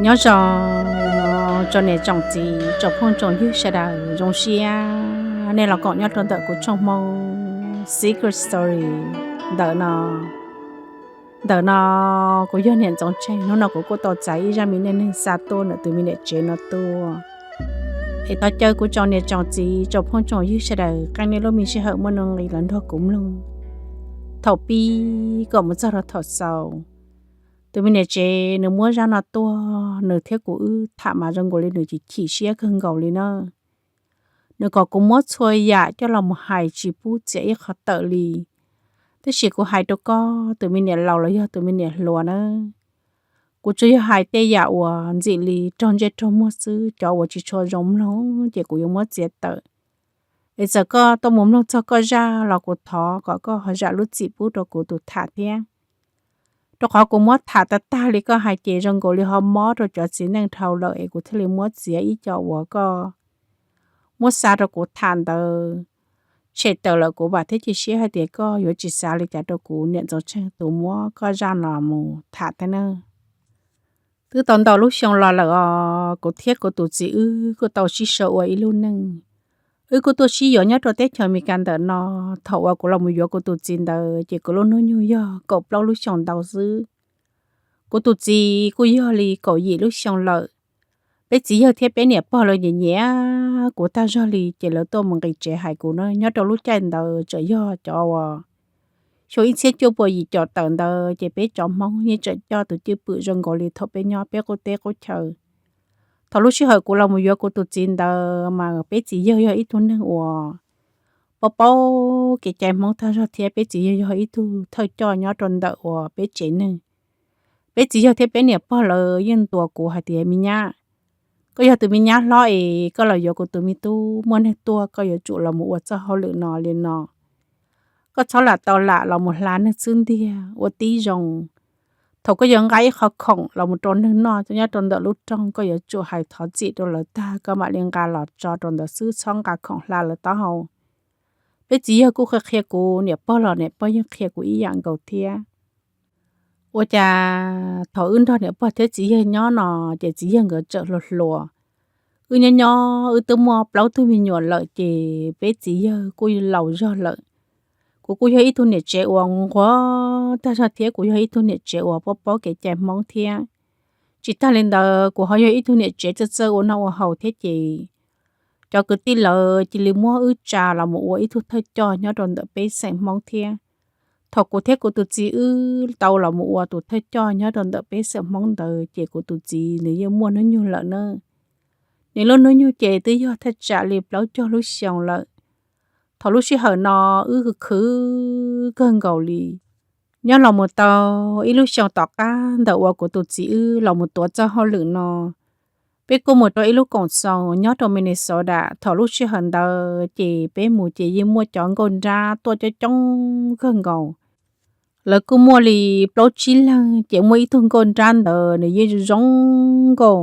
Nyob zoo tsoom niam tsoom txiv tsoom phooj tsoom ywg sawv daws, zoo siab nej los koom nyob rau ntawm kuv tshooj Hmoob Secret Story ntawm no. Ntawm no kuv yog niam Ntxoov Tsheej. Hnub no kuv kuj tau txais ib zaj me neej neeg xa tuaj ntawm tus me niam tsev no tuaj, es thov caw kuv tsoom niam tsoom txiv tsoom phooj tsoom ywg sawv daws qee nej lub me sij hawm muaj nuj nqis los nrog kuv mloog thaum pib kom mus txog rau thaum xaus. Tus me niam tsev nws muab zaj no tuaj, nws thiab kuv wb tham mas zoo nkaus li nws chim chim siab kawg nkaus li na. Nws kom kuv muab txhua yam coj los mus hais tsis pub txiav ib qho tawm li, tab sis kuv hais rau koj tus me niam laus los yog tus me niam hluas na, kuv tsuas yog hais tej yam uas ntxim li raug ntsej raug muag xwb, cov uas tsis tshua zoo mloog ces kuv yuav muab txiav tawm. Es txawm koj tuaj mus mloog txog koj zaj los kuv thov kom koj ho zam lub txim pub rau kuv tus tham thiab, rau qhov kuv muab tham tag tag li koj hais ces zoo nkaus li ho mob rau cov txiv neej dhau lawm es kuv thiaj li muab txiav ib co uas koj muab xa rau kuv tham ntawd tshem tawm lawm. Kuv vam thiab cia siab hais tias koj yuav tsis xav li cas rau kuv niam Ntxoov Tsheej tus muab koj zaj no mus tham thiab na. Twb tau ntau lub xyoo los lawm os, kuv thiab kuv tus txiv wb kuj tau sib sau ua ib lub neej. Wb kuj tuaj sib yuav nyob rau teb chaws Amelikas ntawm no. Thaum uas kuv los mus yuav kuv tus txiv ntawd ces kuv lub hnub nyoog yog kaum plaub lub xyoos ntau xwb. Kuv tus txiv kuj yog li kaum yim lub xyoo lawm. Peb txiv yawg thiab peb niam pog lawv nyiam nyiam kuv tag zog li ces lawv tuaj mus nqis tsev hais kuv na. Nyob rau lub caij ntawd tseem yog cov uas xyoo ib txhiab cuaj puas yim caum tawm ntawd ces peb cov Hmoob yeej tseem coj tus cwj pwm zoo nkaus li thaum peb nyob peb qub teb qub chaw. Thaum lub sij hawm kuv los mus yuav kuv tus txiv ntawd mas peb txiv yawg yog ib tug neeg uas paub paub kev cai Hmoob tag zog thiab peb txiv yawg yog ib tug thawj coj nyob rau ntawm uas peb tsev neeg. Peb txiv yawg thiab peb niam pog lawv yeej ntuas kuv hais tias, me nyab, koj yog tus me nyab hlob es koj los yuav kuv tus me tub, muaj neeg tuaj koj yuav tsum los mus ua txoj hauj lwm no li no. Koj txhob lam tau lam los mus hla neeg xwb ntiag, ua tib zoo. Thaum koj yuav nqa ib qho khoom los mus rau neeg noj nyob rau ntawm lub rooj, koj yuav tsum hais thov txim rau lawv tag koj mam li nqa los tso rau ntawd xwb, txhob nqa khoom hla lawv taub hau. Peb txiv yawg kuj qhia qhia kuv, niam pog los niam pog yeej qhia kuv ib yam nkaus thiab. Ua cas thaum wb nrog niam pog thiab txiv yawg nyob no ces txiv yawg nkawd tseem hluas hluas. Wb nyob nyob wb twb muaj plaub tug me nyuam lawm ces peb txiv yawg kuj laus zog lawm. Kuv kuj yog ib tug niam tsev uas nquag tag zog thiab kuv yog ib tug niam tsev uas paub paub kev cai Hmoob thiab. Tsis tag li ntawd kuv ho yog ib tug niam tsev txawj txawj ua noj ua haus thiab ces cov kwv tij lawv cia li muab wb tsa los mus ua ib tug thawj coj nyob rau ntawm peb xeem Hmoob thiab. Thaum kuv thiab kuv tus txiv wb tau los mus ua tus thawj coj nyob rau ntawm peb xeem Hmoob ntawd ces kuv tus txiv nws yeej muaj hnub nyoog lawm na. Nws lub hnub nyoog ces twb yog thaj tsam li plaub caug lub xyoo lawm. Thaum lub sij hawm no wb khwv khwv kawg nkaus li. Nyob los mus tau ib lub xyoo tom qab ntawm uas kuv tus txiv wb los mus tuav txoj hauj lwm no, peb kuj mus rau ib lub koom xoo nyob rau Minnesota. Thaum lub sij hawm ntawd ces peb mus ces yeej muaj cov nkauj nrab tuaj coob coob kawg nkaus. Lawv kuj muaj li plaub tsib leeg ces muaj ib tug nkauj nrab ntawd nws yeej zoo nkauj,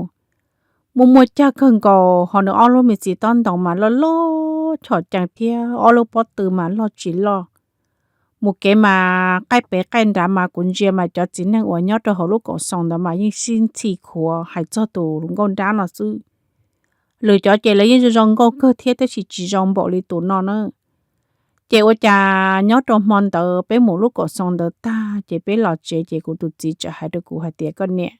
muaj muaj cag kawg nkaus, ho nws ob lub me txiv tob ntoos mas loj loj chom cees thiab ob lub pob tw mas loj tsis loj. Mus kev mas qaij pem qaij nrad mas kuv ntsia mas cov txiv neej uas nyob rau hauv lub koom xoo ntawd mas yeej sib ntxhi khuav hais txog tus nkauj nrab no xwb. Lwm cov ces lawv yeej zoo zoo nkauj kawg thiab tab sis tsis zoo npaum li tus no na. Ces ua cas nyob rau hmo ntawd peb mus lub koom xoo ntawd tag ces peb los tsev ces kuv tus txiv txawm hais rau kuv hais tias, koj niam,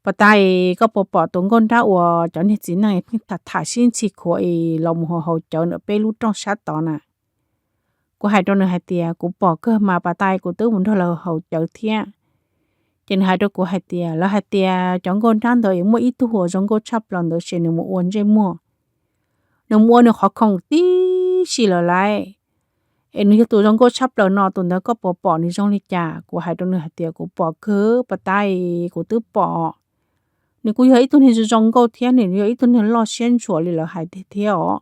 pas tas koj puas pom tus nkauj nrab uas cov niag txiv neej pheej tham tham sib ntxhi khuav es los mus haus haus cawv ntawm peb lub rooj sab tod na? Kuv hais rau nws hais tias, kuv pom kawg mas pas tas kuv twb mus nrog lawv haus cawv thiab. Ces nws hais rau kuv hais tias, lawv hais tias cov nkauj nrab ntawd es muaj ib tug uas zoo nkauj tshaj plaws ntawd ces nws mus ua ntsej muag, nws mus ua nws qhov khoom tib si lawm lauj. Es nws yog tus zoo nkauj tshaj plaws no, tus ntawd koj puas pom nws zoo li cas? Kuv hais rau nws hais tias, kuv pom kawg pas tas, kuv twb pom. Nws kuj yog ib tug neeg zoo zoo nkauj thiab nws yog ib tug neeg loj siab ntsuam li lawv hais tiag thiab os.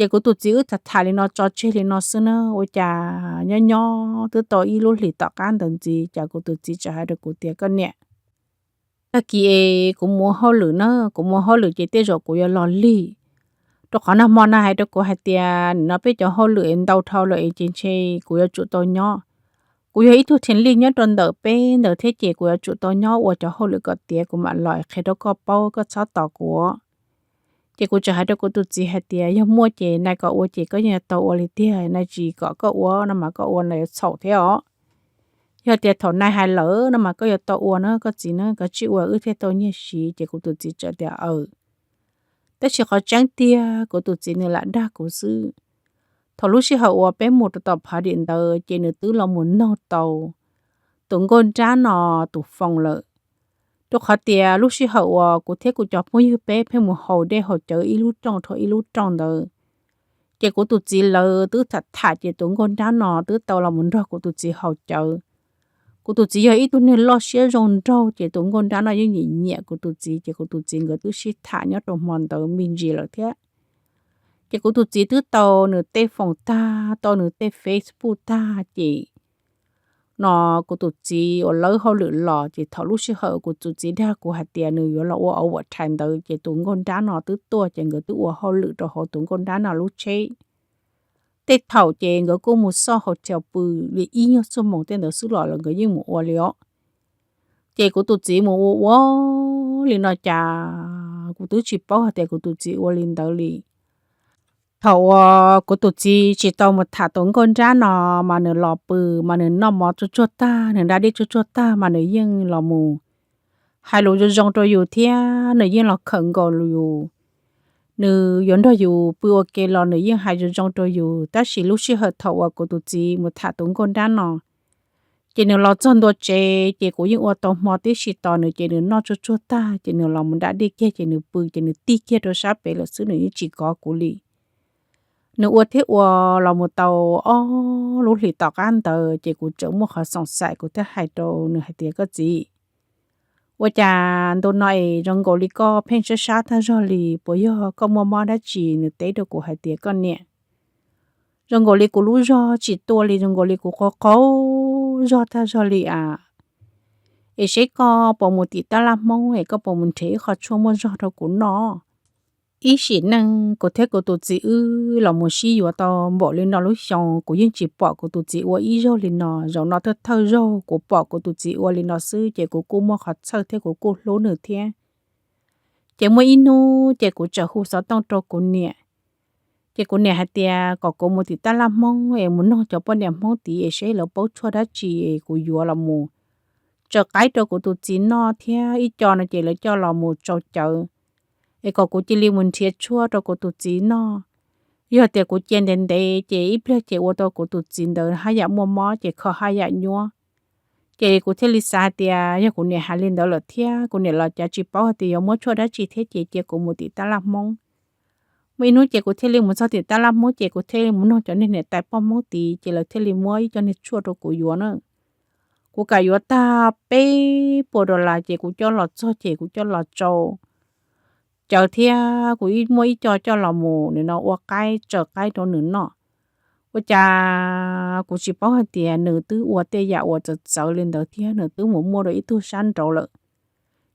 Ces kuv tus txiv wb tham tham li no tso tseg li no xwb na, ua cas nyob nyob twb tau ib lub hlis tom qab ntawd ntxiv ces kuv tus txiv txawm hais rau kuv tias, koj niam, tag kis es kuv mus ua hauj lwm na, kuv mus ua hauj lwm ces tej zaum kuv yuav los lig, rau qhov nag hmo na hais rau kuv hais tias nim no peb cov hauj lwm es ntau dhau lawm es ces ntshe kuv yuav tsum tau nyob. Kuv yog ib tug thiam lij nyob rau ntawm peb ntawd thiab ces kuv yuav tsum tau nyob ua cov hauj lwm kom tiav kuv mam los qhia rau koj paub, koj txhob tos kuv. Ces kuv txawm hais rau kuv tus txiv hais tias yog muaj ces nais kom ua ces koj yeej yuav tau ua li tiag, nais tsis kom koj ua no mas koj ua nais yuav txhaum thiab os. Yog tias thaum nais hais lawm no mas koj yuav tau ua na koj txiv na, koj tsij ua wb thiaj tau nyiaj siv. Ces kuv tus txiv txawm tias aw. Tab sis qhov tseeb tiag kuv tus txiv nws lam dag kuv xwb. Thaum lub sij hawm uas peb mus rau tom phav dim ntawd ces nws twb los mus noog tau tus nkauj nrab no tus foos lawm. Rau qhov tias lub sij hawm uas kuv thiab kuv cov phooj ywg peb pheej mus haus dej haus cawv ib lub rooj dhau ib lub rooj ntawd, ces kuv tus txiv lawv twb tham tham ces tus nkauj nrab no twb tau los mus nrog kuv tus txiv haus cawv. Kuv tus txiv yog ib tug neeg loj siab zoo nraug ces tus nkauj nrab no yeej nyiam nyiam kuv tus txiv ces kuv tus txiv nkawd twb sib tham nyob rau hmo ntawd me ntsis lawm thiab. Ces kuv tus txiv twb tau nws tej foos tag, tau nws tej Facebook tag ces no kuv tus txiv uas lawb hauj lwm los ces thaum lub sij hawm kuv tus txiv dag kuv hais tias nws yuav los ua overtime ntawd ces tus nkauj nrab no twb tuaj ces nkawd twb ua hauj lwm rau hauv tus nkauj nrab no lub tsheb. Tej thaum ces nkawd kuj mus xauj hotel pw li ib nyuag xuab moos tej ntawd xwb los lawv nkawd yeej mus ua li os. Ces kuv tus txiv mus ua ua li no cas kuv twb tsis paub hais tias kuv tus txiv ua li ntawd li. Thaum uas kuv tus txiv tsis tau mus tham tus nkauj nrab no mas nws los pw mas nws noj mov tsuag tsuag tag, nws da dej tsuag tsuag tag mas nws yeej los mus hais lus zoo zoo rau yus thiab nws yeej los khawm nkaus yus. Nws yuav nrog yus pw ua ke los nws yeej hais zoo zoo rau yus, tab sis lub sij hawm thaum uas kuv tus txiv mus tham tus nkauj nrab no ces nws los txog ntua tsev ces kuv yeej ua tau hmo tib si tos nws ces nws noj tsuag tsuag tag ces nws los mus da dej kiag ces nws pw ces nws tig kiag rau sab pem lawm xwb, nws yeej tsis kov kuv li. Nws ua thiab ua los mus tau ob lub hlis tom qab ntawd ces kuv tseem muaj qhov xoom xaim, kuv thiaj hais rau nws hais tias koj txiv, ua cas ntu no es zoo nkaus li koj pheej sab sab tag zog li, puas yog koj muaj mob dab tsi? Nws teb rau kuv hais tias koj niam, zoo nkaus li kuv lub zog tsis tua li, zoo nkaus li kuv qaug qaug zog tag zog li as. Es seb koj puas mus tim tab laj hmoob es koj puas mus nrhiav ib qho tshuaj muaj zog rau kuv noj. Ib sim neej kuv thiab kuv tus txiv wb los mus sib yuav tau npaum li no lub xyoo kuv yeej tsis pom kuv tus txiv ua ib zaug li no. Zaum no thawj thawj zaug kuv pom kuv tus txiv ua li no xwb ces kuv kuj muaj qhov txhawj thiab kuv kuj hlub nws thiab. Ces muaj ib hnub ces kuv txawm hu xov tooj rau kuv niam. Ces kuv niam hais tias kom kuv mus tim tab laj hmoob es mus noog cov poj niam hmoob tid es seb lawv paub tshuaj dab tsi es kuv yuav los mus tsaws qaib rau kuv tus txiv noj thiab ib co no ces lawv coj los mus tsau cawv, es kom kuv cia li mus nrhiav tshuaj rau kuv tus txiv noj. Yog tias kuv cia ntev ntev ces ib pliag ces ua tau kuv tus txiv ntawd haj yam muaj mob ces kho haj yam nyuab. Ces kuv thiaj li xav hais tias yog kuv niam hais li ntawd lawm thiab kuv niam los cav tsis paub hais tias yuav muab tshuaj dab tsi thiab ces cia kuv mus tim tab laj hmoob. Muaj ib hnub ces kuv thiaj li mus txog tim tab laj hmoob ces kuv thiaj li mus noog cov niag niam tais poj hmoob tid ces lawv thiaj li muab ib co niag tshuaj rau kuv yuav na. Kuv kam yuav tag peb puas dollar ces kuv coj los txog ces kuv coj los tsau cawv thiab kuv muaj ib co coj los mus nim no ua qaib tsaws qaib rau nws noj. Ua cas kuv tsis paub hais tias nws twb ua tej yam uas txawv txawv li ntawd thiab nws twb mus muaj rau ib tug sab nraud lawm.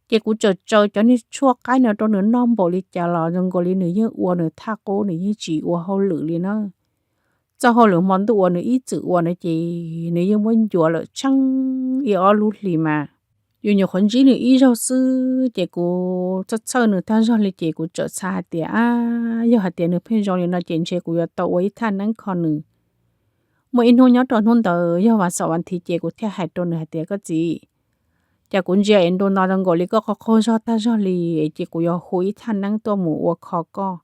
Ces kuv tsaws tsaws cov niag tshuaj qaib no rau nws noj npaum li cas los zoo nkaus li nws yeej ua nws thaj qub, nws yeej tsis ua hauj lwm li na. Txoj hauj lwm hmo ntuj uas nws ib txwm ua na ces nws yeej muab ncuav lawm tsheej ib ob lub hlis mas yus nyuam qhuav ntsib nws ib zaug xwb ces kuv txhawj txhawj nws tag zog li ces kuv txawm xav hais tias a, yog hais tias nws pheej zoo li no ces ntshe kuv yuav tau ua ib thaj neeb kho nws. Muaj ib hnub nyob rau hnub ntawd yog vas xaum vas thiv ces kuv thiaj hais rau nws hais tias koj txiv, cas kuv ntsia es ntu no zoo nkaus li koj qaug qaug zog tag zog li, ces kuv yuav hu ib thaj neeb tuaj mus ua kho koj.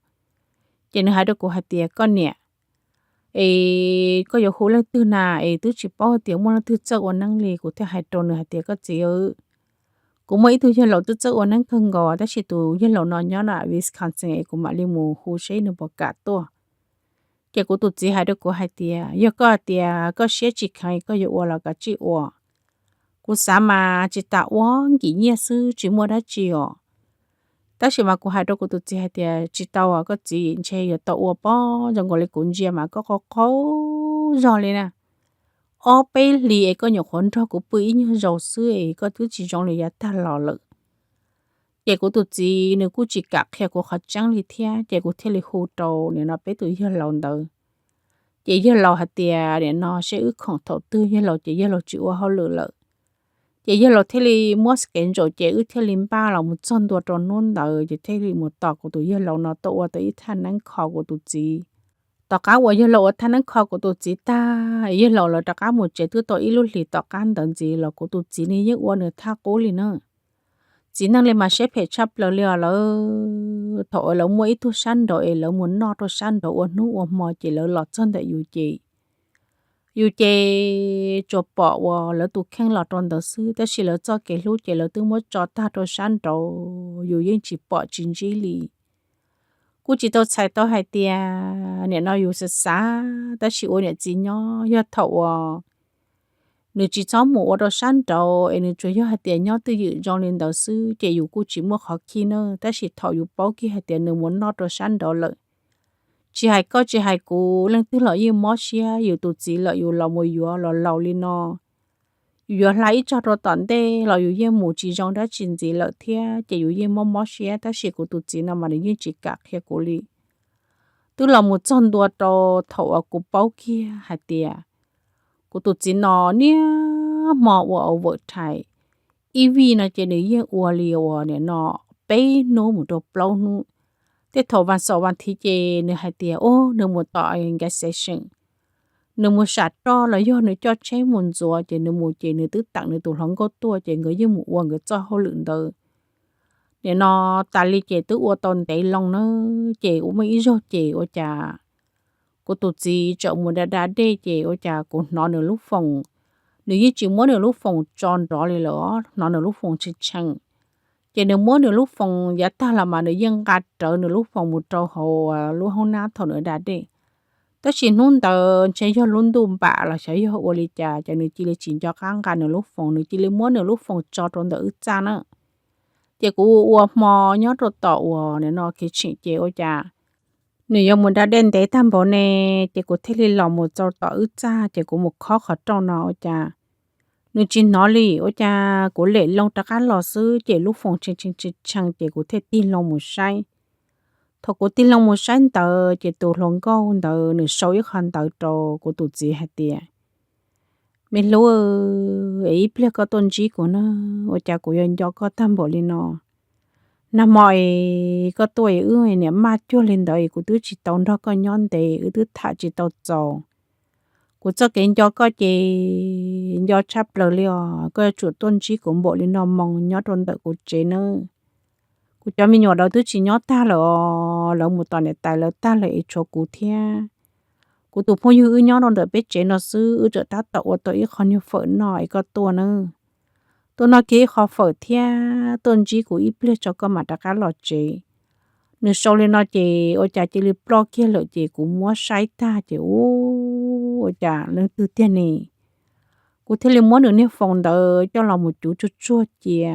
Ces nws hais rau kuv hais tias koj niam, es koj yuav hu leej twg na? Es twb tsis paub tias muaj leej twg txawj ua neeb li. Kuv thiaj hais rau nws hais tias koj txiv, kuv muaj ib tug yawg laus twb txawj ua neeb kawg nkaus tab sis tus yawg laus no nyob na Wisconsin es kuv mam li mus hu seb nws puas kam tuaj. Ces kuv tus txiv hais rau kuv hais tias yog koj tias koj siab tsis kheev koj yuav ua los kav tsij ua. Kuv xav mas tsis tas ua nkim nyiaj xwb tsis muaj dab tsi os. Tab sis mas kuv hais rau kuv tus txiv hais tias tsis tau os koj txiv, ntshe yuav tau ua pob, zoo nkaus li kuv ntsia mas koj qaug qaug zog li na. Ob peb hlis es koj nyuam qhuav nrog kuv pw ib nyuag zaus xwb es koj twb tsis zoo li yav tag los lawm. Ces kuv tus txiv nws kuj tsis kam qhia kuv qhov tseeb li thiab ces kuv thiaj li hu rau nim no peb tus yawg laus ntawd. Ces yawg laus hais tias nim no seb wb khoom thaum twg, yawg laus ces yawg laus tsis ua hauj lwm lawm. Ces yawg laus thiaj li muab kev ntsaum ces wb thiaj li npaj los mus txog ntua rau hnub ntawd ces thiaj li mus tos kuv tus yawg laus no tuaj ua tau ib thaj neeb kho kuv tus txiv. Tom qab uas yawg laus ua thaj neeb kho kuv tus txiv tag, yawg laus lawv rov qab mus tsev twb tau ib lub hlis tom qab ntawd ntxiv los kuv tus txiv ne yeej ua nws thaj qub li na. Txiv neej li mas siab phem tshaj plaws li os lawv. Thaum uas lawv muaj ib tug sab nraud es lawv mus noj rau sab nraud ua hnub ua hmo ces lawv los txog ntawm yus ces yus ces tsuas pom uas lawv tus kheej los rau ntawd xwb, tab sis lawv txoj kev hlub ces lawv twb muab tso tag rau sab nraud, yus yeej tsis pom tsis ntsib li. Kuj tsis tau txhais tau hais tias nim no yus xav xav, tab sis ua niam txiv nyob yog thaum uas nws tsis txhob mus ua rau sab nraud es nws tsuas yog hais tias nyob twj ywm zoo li ntawd xwb ces yus kuj tsis muaj qhov khib na, tab sis thaum yus paub kiag hais tias nws mus noj rau sab nraud lawm, tsis hais koj tsis hais kuv leej twg los yeej mob siab. Yus tus txiv lawm yus los mus yuav los laus li no, yus yuav hla ib tsog rau tom ntej los yus yeej mus tsis zoo dab tsi ntxiv lawm thiab ces yus yeej mob mob siab, tab sis kuv tus txiv no mas nws yeej tsis kam qhia kuv li. Twb los mus txog ntua rau thaum uas kuv paub kiag hais tias kuv tus txiv no niaj hmo ua overtime, ib vij no ces nws yeej ua li uas nim no peb hnub mus rau plaub hnub. Tej thaum vas xaum vas thiv ces nws hais tias, o, nws mus tom gas station, nws mus sam roj los yog nws coj tsheb mus ntxuav ces nws mus ces nws twb teem nws tus hluas nkauj tuaj ces nkawd yeej mus ua nkawd txoj hauj lwm ntawd. Nim no tas li ces twb ua tau ntev loo na, ces ua muaj ib zaug ces ua cas kuv tus txiv tseem mus da da dej ces ua cas kuv hnov nws lub foos, nws yeej tsis muab nws lub foos tso nrov li lawm, hnov nws lub foos tshee tshee. Ces nws muab nws lub foos yav tag los mas nws yeej nqa rawv nws lub foos mus rau hauv lub hoob nab thaum nws da dej. Tab sis hnub ntawd ntshe yog lub ntuj npam los xyov yog ua li cas ces nws cia li tsis nco qab nqa nws lub foos, nws cia li muab nws lub foos tso rau ntawm wb txaj na. Ces kuv ua hmo nyob rau tom uas nim no kitchen ces ua cas nws yuav mus da dej ntev tag npaum ne, ces kuv thiaj li los mus txog tom wb txaj ces kuv mus khob qhov rooj no ua cas nws tsis hnov li, ua cas kuv lem loo rov qab los xwb ces lub foos tshee tshee tshee tshee ces kuv thiaj tig loo mus saib. Thaum kuv tig loo mus saib ntawd ces tus hluas nkauj ntawd nws sau ib qho ntawv rau kuv tus txiv hais tias, me hlub, es ib pliag koj tuaj ntsib kuv na, ua cas kuv yuav nco koj tag npaum li no. Nag hmo es koj tuaj es wb niam maj cuag li ntawd es kuv twb tsis tau nrog koj nyob ntev, wb twb tham tsis tau txaus. Kuv txoj kev nco koj ces nco tshaj plaws li os, koj yuav tsum tuaj ntsib kuv npaum li no mus nyob rau ntawm kuv tsev nawb. Kuv cov me nyuam lawv twb tsis nyob tag lawm os, lawv mus tom niam tais lawv tag lawm es tshuav kuv thiab kuv tus phooj ywg wb nyob rau ntawm peb tsev no xwb, wb tseem tab tom ua tau ib qho nyuag fawm noj es koj tuaj nawb. Tuaj noj kiag ib qho fawm thiab tuaj ntsib kuv ib pliag tso koj mam rov qab los tsev. Nws sau li no ces ua cas cia li ploj kiag lawm ces kuv muab saib tag ces ua cas leej twg tiag ne. Kuv thiaj li muab nws niag foos ntawd coj los mus cuv tsuag tsuag cia.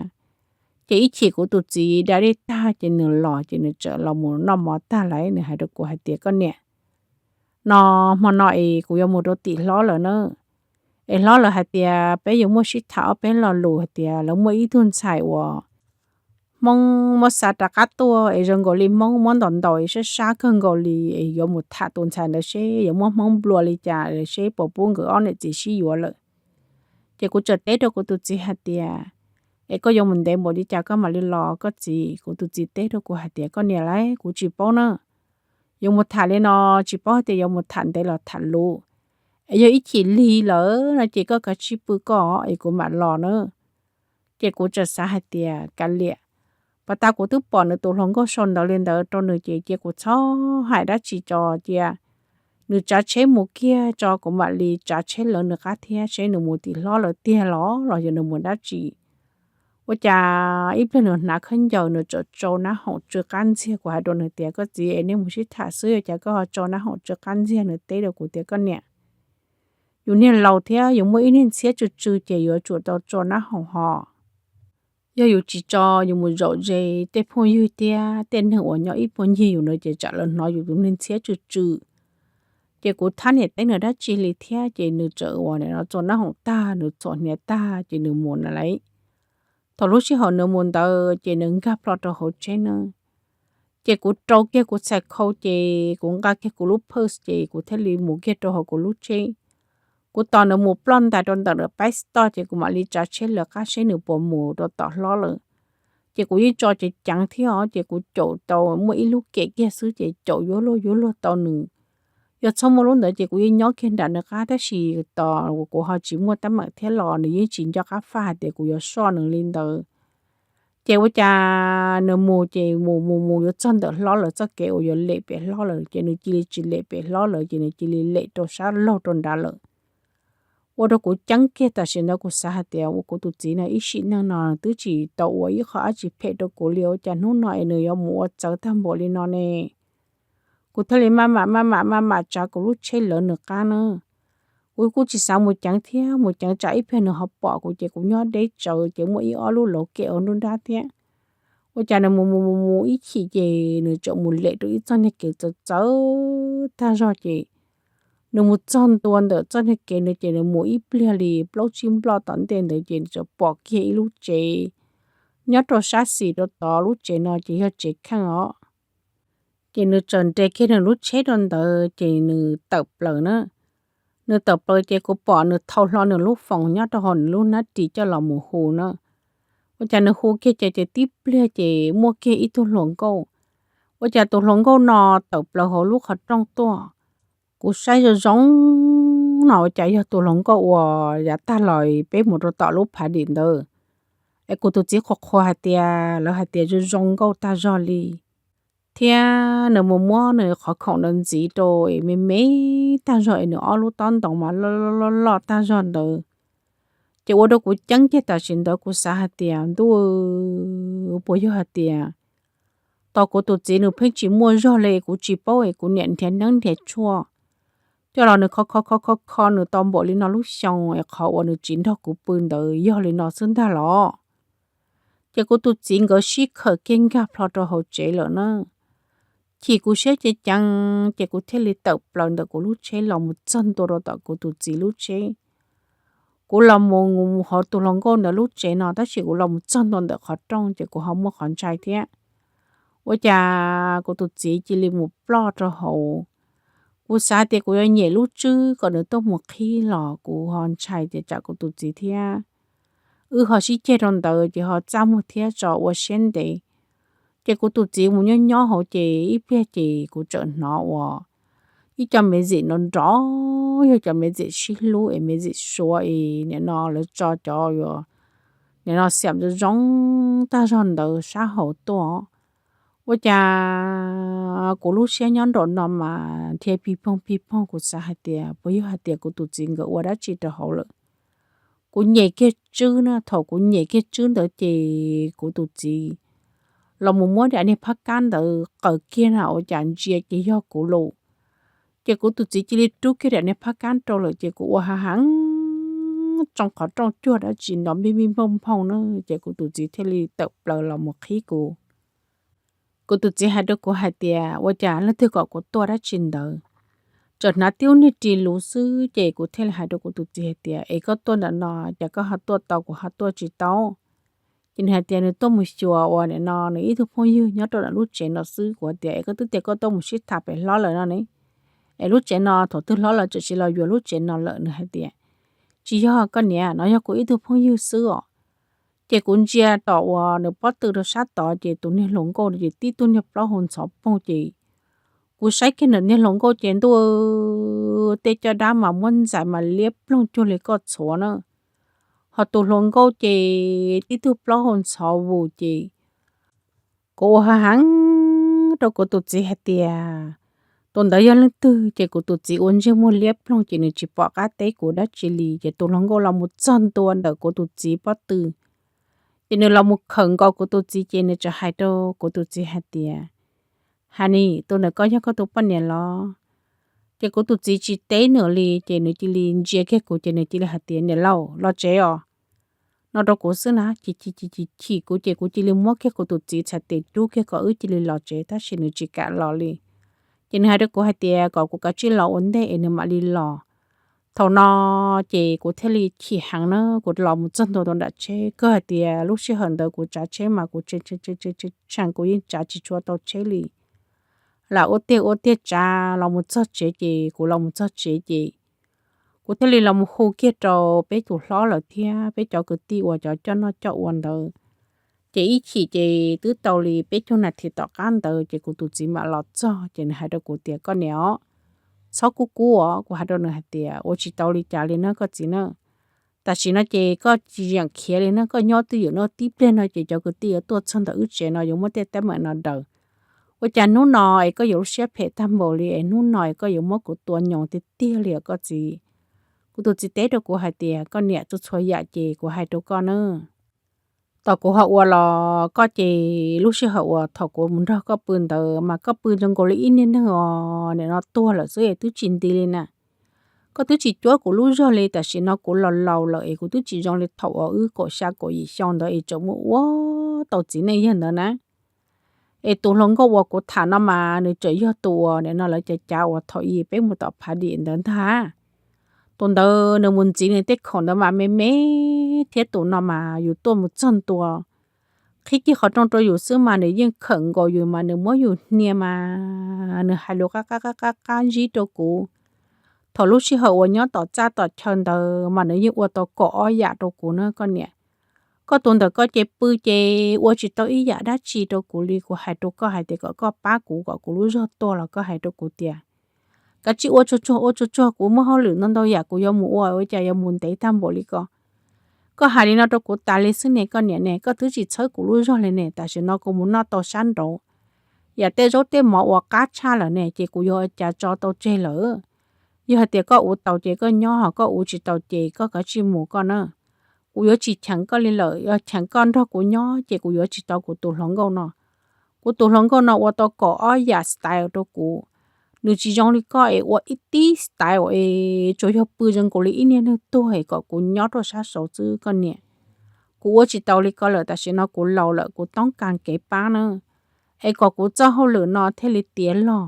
Ces ib chim kuv tus txiv da dej tag ces nws los ces nws txawm los mus noj mov tag lawm, nws hais rau kuv hais tias, koj niam, no hmo no es kuv yuav mus rau tim hlob lawm na. Es hlob lawv hais tias peb yuav muaj sib tham ob peb lo lus hais tias lawv muaj ib tug ntxhais uas Hmoob muab xa rov qab tuaj es zoo nkaus li Hmoob muab ntaus ntaus es sab sab kawg nkaus li, es yuav mus tham tus ntxhais ntawd seb yuav muab Hmoob nplua li cas seb puas pub nkawd ob niam txiv sib yuav lawm. Ces kuv txawm teb rau kuv tus txiv hais tias, es koj yuav mus ntev npaum li cas koj mam li los koj txiv? Kuv tus txiv teb rau kuv hais tias, koj niam lauj, kuv tsis paub na. Yuav mus tham li no tsis paub hais tias yuav mus tham ntev los tham luv. Es yog ib chim lig lawm no ces koj kav tsij pw koj es kuv mam los na. Ces kuv txawm xav hais tias, kav liam, pas tas kuv twb pom nws tus hluas nkauj sau ntawv li ntawd rau nws ces cia kuv txhob hais dab tsi tso, cia nws tsav tsheb mus kiag tso kuv mam li tsav tsheb lawv nws qab thiab seb nws mus tim hlob lawv tiag los los yog nws mus dab tsi. Ua cas ib pliag nws hnav khaub ncaws nws txawm tsau nab hoom tsw qab ntxiag. Kuv hais rau nws tias, koj txiv es nej mus sib tham xwb ua cas koj ho tsau nab hoom tsw qab ntxiag? Nws teb rau kuv tias, koj niam, yus niag laus thiab yus muaj ib niag ntxhiab tsw tsw ces yuav tsum tau tsau nab hoom ho. Yog yus tsis tso yus mus zaum ze tej phooj ywg thiab tej neeg uas nyob ib puag ncig yus na ces tsam lawv hnov yus tus niag ntxhiab tsw tsw. Ces kuv thab niam teb nws dab tsi li thiab ces nws txawm ua nim no tsau nab hoom tag nws txhuam hniav tag ces nws mus na lauj. Thaum lub sij hawm nws mus ntawd ces nws nkag plho rau hauv tsheb na. Ces kuv rau kiag kuv txhais khau ces kuv nqa kiag kuv lub purse ces kuv thiaj li mus kiag rau hauv kuv lub tsheb. Kuv tos nws mus ploj ntais rau ntawm nws paib toj ces kuv mam li tsav tsheb lawv qab seb nws puas mus rau tom hlob lawm. Ces kuv yeej tso ceev ceev thiab os, ces kuv caum tau muaj ib lub kem kiag xwb ces caum yuav luag yuav luag tau nws. Yog txhob muaj lub ntawd ces kuv yeej nyob kiag nram nws qab, tab sis tos kuv ho tsis muaj teeb meem thiab los nws yeej tsis nco qab faj hais tias kuv yuav soj nws li ntawd. Ces ua cas nws mus ces mus mus mus yuav txog ntawm hlob lawv txoj kev uas yuav lem pem hlob lawm ces nws cia li tsis lem pem hlob lawm ces nws cia li lem rau sab laug rau nrad lawm. Ua rau kuv ceeb kiag tam sim ntawd kuv xav hais tias ua kuv tus txiv no ib sim neej no twb tsis tau ua ib qho dab tsi phem rau kuv li ua cas hnub no es nws yuav mus ua txawv tag npaum li no ne. Kuv thiaj li maj mam maj mam maj mam tsav kuv lub tsheb lawv nws qab na. Kuv kuj tsis xav mus ceev thiab, mus ceev tsam ib pliag nws ho pom kuv ces kuv nyob deb tsawv ces muaj ib ob lub lauv kem ua nruab nrab thiab. Ua cas nws mus mus mus mus ib chim ces nws txawm mus lem rau ib txoj niag kev txawv txawv tag zog ces nws mus txog ntua ntawm txoj niag kev ntawd ces nws mus ib pliag li plaub tsib nploj tom ntej ntawd ces nws txawm pom kiag ib lub tsev nyob rau sab xis rau tod. Lub tsev no ces yog tsev kheej os. Ces nws txawm nres kiag nws lub tsheb rau ntawd ces nws tawm plaws na. Nws tawm plaws ces kuv pom nws thau hlo nws lub foos nyob rau hauv nws lub hnab ris coj los mus hu na. Ua cas nws hu kiag ces ces tib pliag ces muaj kiag ib tug hluas nkauj. Ua cas tus hluas nkauj no tawm plaws hauv lub qhov rooj tuaj. Kuv saib zoo zoo no ua cas yog tus hluas nkauj uas yav tag los peb mus rau tom lub phav dim ntawd. Es kuv tus txiv qhuas qhuas hais tias lawv hais tias zoo zoo nkauj tag zog li. Thiab nws mus muab nws qhov khoom ntawd ntxiv rau es me me tag zog es nws ob lub tob ntoos mas loj loj loj loj tag zog ntawd. Ces ua rau kuv ceeb kiag tam sim ntawd kuv xav hais tias ntuj, puas yog hais tias tos kuv tus txiv nws pheej tsis muaj zog li kuv tsis paub es kuv niam nrhiav neeb nrhiav tshuaj coj los nws kho kho kho kho kho nws tau npaum li no lub xyoo es qhov uas nws tsis nrog kuv pw ntawd yog li no xwb ntag los. Ces kuv tus txiv nkawd sib khawm kiag nkag plho rau hauv tsev lawm na. Chim kuv siab ceev ceev ces kuv thiaj li tawm plaws ntawm kuv lub tsheb los mus txog ntua rau tom kuv tus txiv lub tsheb. Kuv los mus hauv tus hluas nkauj ntawd lub tsev no tab sis kuv los mus txog ntua ntawm qhov rooj ces kuv ho muaj qhov ntshai thiab. Ua cas kuv tus txiv cia li mus ploj rau hauv. Kuv xav tias kuv yuav nyem lub tswb kom nws tuaj mus qhib los kuv ho ntshai tias tsam kuv tus txiv thiab wb ho sib ceg rau ntawd ces ho txaj muag thiab tso ua siab ntev. Ces kuv tus txiv mus nyob nyob hauv ces ib pliag ces kuv txawm hnov uas ib co me zim nrov nrov, yog cov me zim sib hlub es me zim suav es nim no lawv tso cov nim no xiam zoo zoo tag zog ntawd sab hauv tuaj. Ua cas kuv lub siab nyob nraum no mas dhia pig poog pig poog, kuv xav hais tias puas yog hais tias kuv tus txiv nkawd ua dab tsi rau hauv lawm. Kuv nyem kiag tswb na, thaum kuv nyem kiag tswb ntawd ces kuv tus txiv los mus muab daim niag phab kab ntawd qaws kiag na ua cas ntsia ces yog kuv lawm. Ces kuv tus txiv cia li rub kiag daim niag phab kab rau lawm ces kuv ua hav heev tsoo qhov rooj cuag dab tsi nrov npij npij nphooj nphooj na ces kuv tus txiv thiaj li tawm plaws los mus qhib kuv. Kuv tus txiv hais rau kuv hais tias ua cas leej twg kom kuv tuaj dab tsi ntawd. Txawm hnav tib lub niag ris luv xwb ces kuv thiaj li hais rau kuv tus txiv hais tias es koj tuaj ntawm no cas koj ho tuaj tau kuv ho tuaj tsis tau. Ces nws hais tias nws tuaj mus xyuas uas nim no nws ib tug phooj ywg nyob rau ntawm lub tsev no xwb. Kuv hais tias es koj twb tias koj tuaj mus sib tham pem hlob lawm no ne, es lub tsev no thaum twg hlob lawv txawm sis los yuav lub tsev no lawm? Nws hais tias tsis yog koj niam, no yog kuv ib tug phooj ywg xwb os. Ces kuv ntsia tom uas nws pob tw rau sab tod ces tus niag hluas nkauj ces tib tug niag plaub hau ntxhov poog ces kuv saib kiag nws niag hluas nkauj ces ntuj, tej caj dab mas muab ntxais mas liab ploog cuag li koj txhuav na. Ho tus hluas nkauj ces tib tug plaub hau ntxhov vus ces kuv ua hav heev rau kuv tus txiv hais tias tus ntawd yog leej twg. Ces kuv tus txiv ua ntsej muag liab ploog ces nws tsis pom qab teb kuv dab tsi li. Ces tus hluas nkauj los mus txog ntua ntawm kuv tus txiv pob tw, ces nws los mus khawm nkaus kuv tus txiv ces nws txawm hais rau kuv tus txiv hais tias Hanis, tus ntawm koj yog koj tus poj niam los? Ces kuv tus txiv tsis teb nws li ces nws cia li ntsia kiag kuv ces nws cia li hais tias niam laus, los tsev os, no rau kuv xwb na. Ces chim chim chim chim kuv ces kuv cia li muab kiag kuv tus txiv txhais tes rub kiag kom wb cia li los tsev tab sis nws tsis kam los li. Ces nws hais rau kuv hais tias kom kuv kav tsij los ua ntej es nws mam li los. Thaum no ces kuv thiaj li chim heev na, kuv los mus txog ntua rau nram tsheb, kawg hais tias lub sij hawm ntawd kuv tsav tsheb mas kuv tshee kuv yeej tsav tsis tshua tau tsheb li. lam ua tiag ua tiag tsav los mus txog tsev ces kuv los mus txog tsev ces kuv thiaj li los mus hu kiag rau peb tus hlob lawm thiab peb cov kwv tij uas cov coj noj coj ua ntawd. Ces ib chim ces twb tau li peb caug nas this tom qab ntawd ces kuv tus txiv mam los txog ces nws hais rau kuv tias, koj niam os, txhob kub kub os. Kuv hais rau nws hais tias, ua tsis tau li cas li na koj txiv na. Tam sim no ces koj tsis yeem khiav li na, koj nyob twj ywm no tib pliag no ces cov kwv tij yuav tuaj txog ntawm wb tsev no yuav muab tej teeb meem no daws. Ua cas hnub no es koj yuav lub siab phem tag npaum li es hnub no es koj yuav muab kuv tua nyoos tiag tiag li os koj txiv? Kuv tus txiv teb rau kuv hais tias, koj niam, txhua txhua yam ces kuv hais rau koj na, tom kuv ho ua los koj ces lub sij hawm uas thaum kuv mus nrog koj pw ntawd mas koj pw zoo nkaus li ib niag neeg os nim no tuag lawm xwb es twb tsis nti li na. Koj twb tsis cuab kuv lub zog li, tam sim no kuv laus laus lawm es kuv twb tsis zoo li thaum uas wb kaum xya kaum yim xyoo ntawd es tseem muaj ua tau txiv neej yawg ntawd na. Es tus hluas nkauj uas kuv tham no mas nws tseem yog tus uas nim no lawv cav cav uas thaum i peb mus tom phav dim ntawd ntag. Tus ntawd nws mus ntxiv nws tej khoom ntawd mas me me thiab tus no mas yus tuaj mus txog ntua qhib kiag qhov rooj rau yus xwb mas nws yeej khawm nkaus yus mas nws muab yus hnia mas nws hais lus qab qab qab qab qab ntsib rau kuv. Thaum lub sij hawm uas nyob tom txaj tom chaw ntawd mas nws yeej ua tau kaum ob yam rau kuv na koj niam. Koj tus ntawm koj ces pw ces ua tsis tau ib yam dab tsi rau kuv li. Kuv hais rau koj hais tias kom koj pab kuv kom kuv lub zog tuag los koj hais rau kuv tias, kav tsij ua tsuag tsuag ua tsuag tsuag, kuv muaj hauj lwm ntau ntau yam kuv yuav mus ua, ua cas yuav mus ntev tag npaum li ko. Koj hais li no rau kuv tas li xwb ne koj niam ne, koj twb tsis txhawb kuv lub zog li ne, tam sim no kuv mus noj tau sab nraud yam tej zaub tej mov uas qab tshaj lawm ne ces kuv yuav ua cas tso tau tseg lawm. Yog hais tias koj ua tau ces koj nyob, ho koj ua tsis tau ces koj kav tsij mus koj na. Kuv yuav tsis cheem koj li lawm, yog cheem koj nrog kuv nyob ces kuv yuav tsis tau kuv tus hluas nkauj no. Kuv tus hluas nkauj no ua tau kaum ob yam style rau kuv. Nws tsis zoo li koj es ua ib tib style es tsuas yog pw zoo nkaus li ib niag neeg tuag es kom kuv nyob rau sab saud xwb koj niam. Kuv ua tsis tau li koj lawm, tam sim no kuv laus lawm, kuv toob kas kev pab na, es kom kuv txoj hauj lwm no thiaj li tiav log.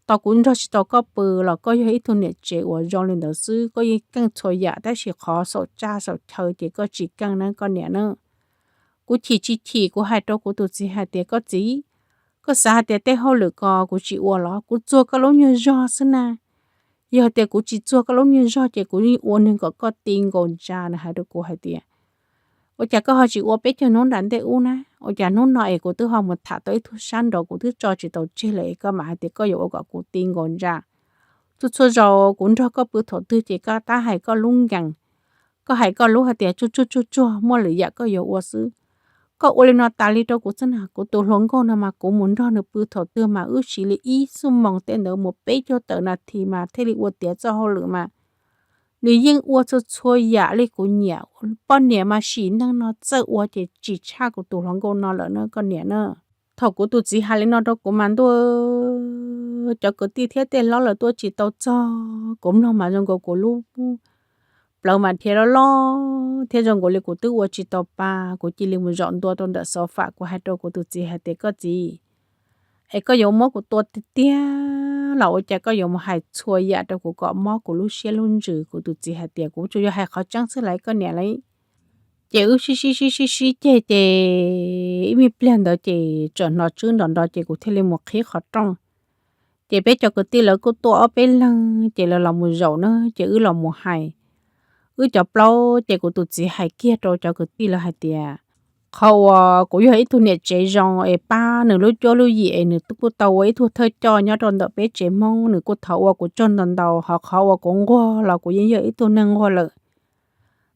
Tos kuv nrog tsis tau koj pw los koj yog ib tug niam tsev uas zoo li ntawd xwb, koj yeej keej txhua yam tab sis qhov xaum txaj xaum chaw ces koj tsis keej na koj niam na. Kuv chim tsis chim kuv hais rau kuv tus txiv hais tias, koj txiv, koj xav hais tias tej hauj lwm ko kuv tsis ua los? Kuv txuag koj lub nyuag zog xwb na. Yog hais tias kuv tsis txuag koj lub nyuag zog ces kuv yeej ua neeg kom koj ti nkaus ntsa. Nws hais rau kuv hais tias, ua cas koj ho tsis ua peb caug hnub nram ntej ub na? Ua cas hnub no es kuv twb ho mus tham tau ib tug sab nraud kuv twb tso tsis tau tseg lawm es koj mam hais tias koj yuav ua kom kuv ti nkaus ntsa? Txhua txhua zaus kuv nrog koj pw thaum twg ces koj tab hais koj lub nkees, koj hais koj lub hais tias tsuag tsuag tsuag tsuag, muaj lwm yam koj yuav ua xwb. Koj ua li no tas li rau kuv xwb na. Kuv tus hluas nkauj no mas kuv mus nrog nws pw thaum twg mas wb siv li ib xuab moos tej ntawd mus peb caug tawm nas this mas thiaj li ua tiav txoj hauj lwm mas nws yeej ua txhua txhua yam li kuv nyiam. Poj niam mas sim neej no txawj ua ces tsis tshaj kuv tus hluas nkauj no lawm na koj niam na. Thaum kuv tus txiv hais li no rau kuv mas ntuj, cov kwv tij thiab tej hlob lawv tuaj tsis tau txog, kuv mloog mas zoo nkaus kuv lub plawv mas dhia loj loj thiab zoo nkaus li kuv twb ua tsis tau pa. Kuv cia li mus zaum ntua rau ntawm sofa, kuv hais rau kuv tus txiv hais tias, koj txiv, es koj yuav muab kuv tua tiag tiag los ua cas koj yuav mus hais txhua yam rau kuv kom mob kuv lub siab lub ntsws? Kuv tus txiv hais tias, kuv tsuas yog hais qhov tseeb xwb lauj koj niam lauj. Ces wb sib sib sib sib sib ceg ces ib me pliag ntawd ces txawm hnov tswb nrov nrov ces kuv thiaj li mus qhib qhov rooj. Ces peb cov kwv tij lawv kuj tuaj ob peb leeg ces lawv los mus zaum na ces wb los mus hais. Wb cov plaub ces kuv tus txiv hais kiag rau cov kwv tij lawv hais tias, qhov uas kuv yog ib tug niam tsev zoo es pab nws lub cuab lub yig es nws kuj tau ua ib tug thawj coj nyob rau ntawm peb tsev Hmoob, nws kuj thov ua kuv tsaug ntau ntau, ho qhov uas kuv nquag los kuv yeej yog ib tug neeg nquag lawm.